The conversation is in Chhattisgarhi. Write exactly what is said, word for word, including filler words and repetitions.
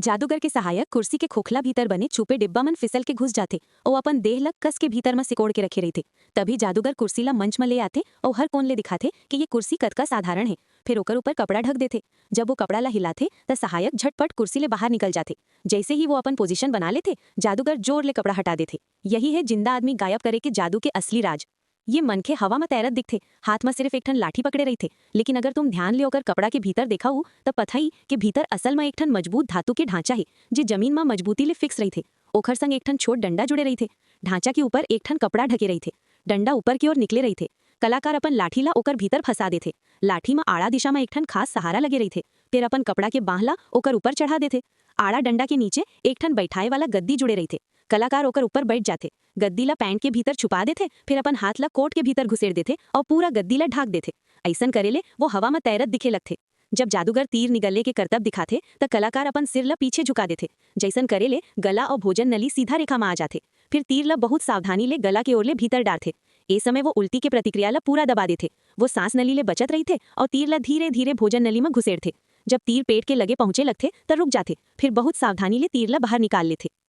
जादूगर के सहायक कुर्सी के खोखला भीतर बने छुपे डिब्बा मन फिसल के घुस जाथे। ओ अपन देह ल कस के भीतर म सिकोड़ के रखे रहिथे। तभी जादूगर कुर्सी ल मंच म ले आथे अउ हर कोन ले दिखाथे कि ये कुर्सी कतका साधारण हे। फिर ओकर ऊपर कपड़ा ढक देथे। जब वो कपड़ा ल हिलाथे, त सहायक झटपट कुर्सी ले बाहर निकल जाथे। जैसे ही वो अपन पोजीशन बना लेथे, जादूगर जोर ले कपड़ा हटा देथे। यही है जिंदा आदमी गायब करे के जादू के असली राज। ये मनखे हवा म तैरत दिखथे, हाथ म सिर्फ एक ठन लाठी पकड़े रहिथे, लेकिन अगर तुम ध्यान ले ओकर कपड़ा के भीतर देखा हू, त पथई के भीतर असल म एक ठन मजबूत धातु के ढांचा हे, जे जमीन म मजबूती ले फिक्स रहिथे। ओखर संग एक ठन छोट डंडा जुड़े रहिथे। ढांचा के ऊपर एक ठन कपड़ा ढके रहिथे। डंडा ऊपर की ओर निकले रहिथे। कलाकार अपन लाठी ला ओकर भीतर फंसा देथे। लाठी म आड़ा दिशा म एक ठन खास सहारा लगे रहिथे। फिर अपन कपड़ा के बांह ला ओकर ऊपर चढ़ा देथे। आड़ा डंडा के नीचे एक ठन बैठाए वाला गद्दी जुड़े रहिथे। कलाकार ओकर ऊपर बैठ जाथे। गद्दी ला पैंट के भीतर छुपा देथे, फिर अपन हाथ ला कोट के भीतर घुसेड़ देथे अउ पूरा गद्दी ला ढाक देथे। अइसन करे ले वो हवा म तैरत दिखे लगथे। जब जादूगर तीर निगले के करतब दिखाथे, त कलाकार अपन सिर ला पीछे झुका देथे। जइसन करे ले गला अउ भोजन नली सीधा रेखा म आ जाथे। फिर तीर ला बहुत सावधानी ले गला के ओर ले भीतर डारथे। ए समय वो उल्टी के प्रतिक्रिया ला पूरा दबा देथे। वो सांस नली ले बचत रहिथे अउ तीर ला धीरे-धीरे भोजन नली म घुसेड़थे। जब तीर पेट के लगे पहुंचे लगथे, त रुक जाथे, फिर बहुत सावधानी ले तीर ला बाहर निकाल लेथे।